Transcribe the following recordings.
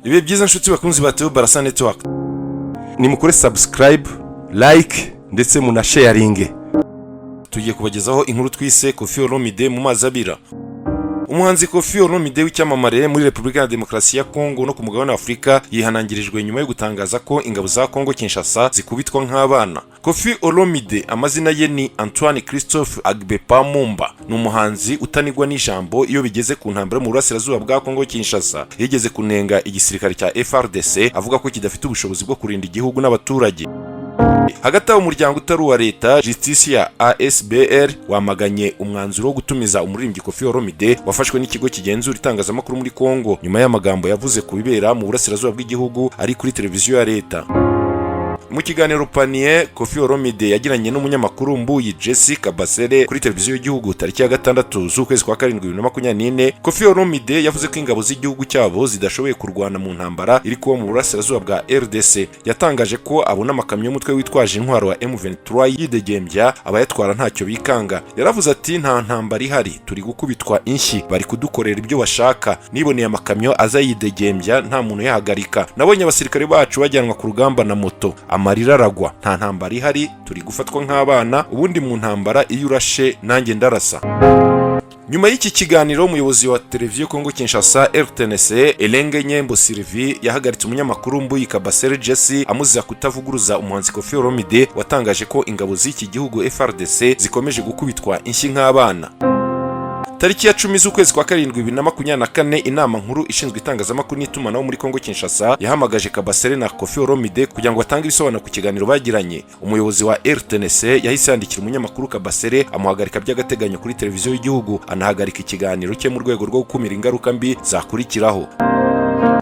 Ibihe byiza, nshuti bakunzi ba Theo Barasa Network. Nimukore subscribe, like ndetse munasharinge. Tugiye kubagezaho inkuru twise Koffi Olomide mu mazi abira. Umuhanzi Koffi Olomide w'icyamamare muri Repubulika ya Demokarasi ya Kongo no ku mugabane wa Afurika yihanangirijwe nyuma yo gutangaza ko ingabo za Kongo Kinshasa zikubitwa nk'abana. Koffi Olomide, amazina ye ni Antoine Christophe Agbepa Mumba, ni umuhanzi utanigwa n'ijambo iyo bigeze ku ntambara mu burasirazuba bwa Kongo Kinshasa. Yigeze kunenga igisirikare cya FARDC, avuga ko kidafite ubushobozi bwo kurinda igihugu n'abaturage. Hagati aho, umuryango utari uwa leta Justicia ASBL wamaganye umwanzuro wo gutumiza umuririmbyi Koffi Olomide wafashwe n'ikigo kigenzura itangazamakuru muri Kongo, nyuma y'amagambo yavuze ku bibera mu burasirazuba bw'igihugu ari kuri televiziyo ya leta. Mu kiganiro Panier Koffi Olomide yagiranye n'umunyamakuru Mbuyi Jesse Kabasele kuri televiziyo y'igihugu tariki ya 6 z'ukwezi kwa 7 2024, Koffi Olomide yavuze ko ingabo z'igihugu cyabo zidashoboye kurwana mu ntambara iri kuba mu burasirazuba bwa RDC. Yatangaje ko abona amakamyo y'umutwe witwaje intwaro wa M23 yidegembya, abayatwara ntacyo bikanga. Yaravuze ati: "Nta ntambara ihari, turi gukubitwa inshyi, bari kudukorera ibyo bashaka. Niboneye amakamyo aza yidegembya, nta muntu uyahagarika. Nabonye abasirikare bacu bajyanwa ku rugamba na moto, amarira aragwa. Nta ntambara ihari, turi gufatwa nk'abana. Ubundi mu ntambara iyo urashe nanjye ndarasa." Nyuma y'iki kiganiro, umuyobozi wa televiziyo Kongo Kinshasa RTNC, Elenge Nyembo Sylvie, yahagaritse umunyamakuru Mbuyi Kabasele Jesse, amuziza kutavuguruza umuhanzi Koffi Olomide watangaje ko ingabo z'iki gihugu FARDC zikomeje gukubitwa inshyi nk'abana. Tariki ya 10 z'ukwezi kwa 7 2024, inama nkuru ishinzwe itangazamakuru n'itumanaho muri Kongo Kinshasa yahamagaje Kabasele na Koffi Olomide kugira ngo batange ibisobanuro ku kiganiro bagiranye. Umuyobozi wa RTNC yahise yandikira umunyamakuru Kabasele, amuhagarika by'agateganyo kuri televiziyo y'igihugu, anahagarika ikiganiro cye mu rwego rwo gukumira ingaruka mbi zakurikiraho.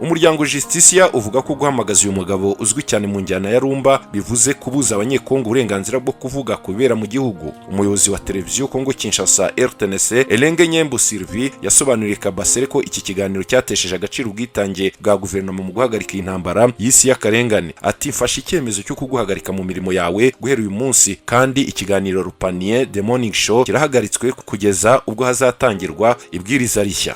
Umuryango Justicia uvuga ko guhamagaza uyu mugabo uzwi cyane mu njyana ya rumba bivuze kubuza Abanyekongo uburenganzira bwo kuvuga ku bibera mu gihugu. Umuyobozi wa televiziyo Kongo Kinshasa RTNC, Elenge Nyembo Sylvie, yasobanuriye Kabasele ko iki kiganiro cyatesheje agaciro ubwitange bwa guverinoma mu guhagarika iyi ntambara y'isi y'akarengane. Ati: "Mfashe icyemezo cyo kuguhagarika mu mirimo yawe guhera uyu munsi, kandi ikiganiro Le Panier The Morning Show kirahagaritswe kugeza ubwo hazatangirwa ibwiriza rishya."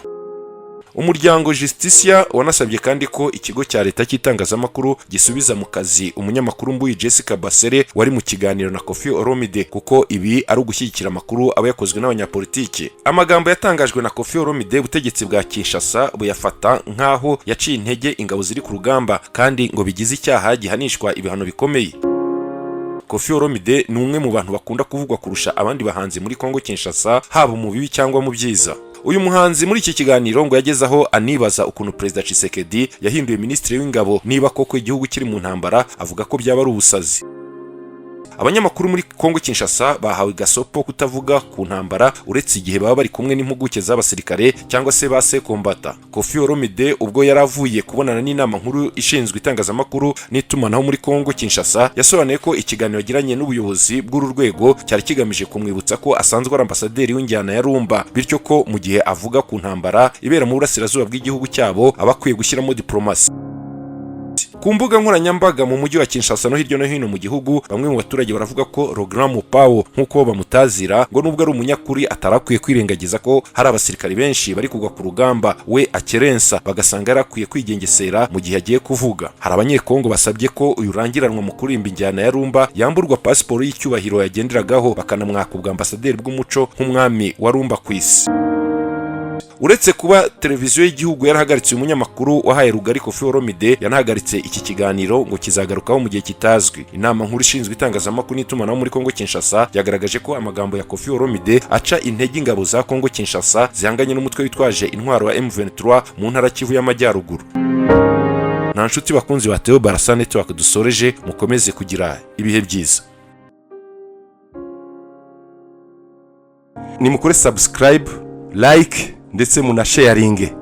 Umuryango Justicia wanasabye kandi ko ikigo cya leta cy'itangazamakuru gisubiza mu kazi umunyamakuru Mbuyi Jessica Basere wari mu kiganiro na Koffi Olomide, kuko ibi ari ugushyigikira amakuru aba yakozwe n'abanyapolitiki. Amagambo yatangajwe na Koffi Olomide, ubutegetsi bwa Kinshasa buyafata nk'aho yaciye intege ingabo ziri ku rugamba, kandi ngo bigize icyaha gihanishwa ibihano bikomeye. Koffi Olomide ni umwe mu bantu bakunda kuvugwa kurusha abandi bahanzi muri Kongo Kinshasa, haba mu bibi cyangwa mu byiza. Uyu muhanzi muri iki kiganiro ngo yageze aho anibaza ukuntu Perezida Tshisekedi yahinduye minisitiri w'ingabo niba koko igihugu kiri mu ntambara, avuga ko byaba ari ubusazi. Abanyamakuru muri Kongo Kinshasa bahawe gasopo kutavuga ku ntambara, uretse igihe baba bari kumwe n'impuguke z'abasirikare cyangwa se ba sekombata. Koffi Olomide, ubwo yari avuye kubonana n'inama nkuru ishinzwe itangazamakuru n'itumanaho muri Kongo Kinshasa, yasobanuye ko ikiganiro yagiranye n'ubuyobozi bw'uru rwego cyari kigamije kumwibutsa ko asanzwe ari ambasaderi w'injyana ya rumba, bityo ko mu gihe avuga ku ntambara ibera mu burasirazuba bw'igihugu cyabo aba akwiye gushyiramo diplomasi. Ku mbuga nkoranyambaga mu mujyi wa Kinshasa no hirya no hino mu gihugu, bamwe mu baturage baravuga ko Le Grand Mopao, nk'uko bamutazira, ngo nubwo ari umunyakuri atarakwiye kwirengagiza ko hari abasirikari benshi bari kugwa ku rugamba we akerensa, bagasanga yari akwiye kwigengesera mu gihe agiye kuvuga. Hari Abanyekongo basabye ko uyu rurangiranwa mu kuririmba injyana ya rumba yamburwa pasiporo y'icyubahiro yagenderagaho, bakanamwaka ubwambasaderi bw'umuco nk'umwami wa rumba ku isi. Uretse kuba televiziyo y'igihugu yarahagaritse uyu munyamakuru wahaye rugari Koffi Olomide, yanahagaritse iki kiganiro ngo kizagarukaho mu gihe kitazwi. Inama nkuru ishinzwe itangazamakuru n'itumanaho muri Kongo Kinshasa yagaragaje ko amagambo ya Koffi Olomide aca intege ingabo za Kongo Kinshasa zihanganye n'umutwe witwaje intwaro wa M23 mu ntara Kivu y'Amajyaruguru. Nta nshuti bakunzi ba Theo Barasa Network dusoreje, mukomeze kugira ibihe byiza. Nimukore subscribe, like ndetse munasharinge.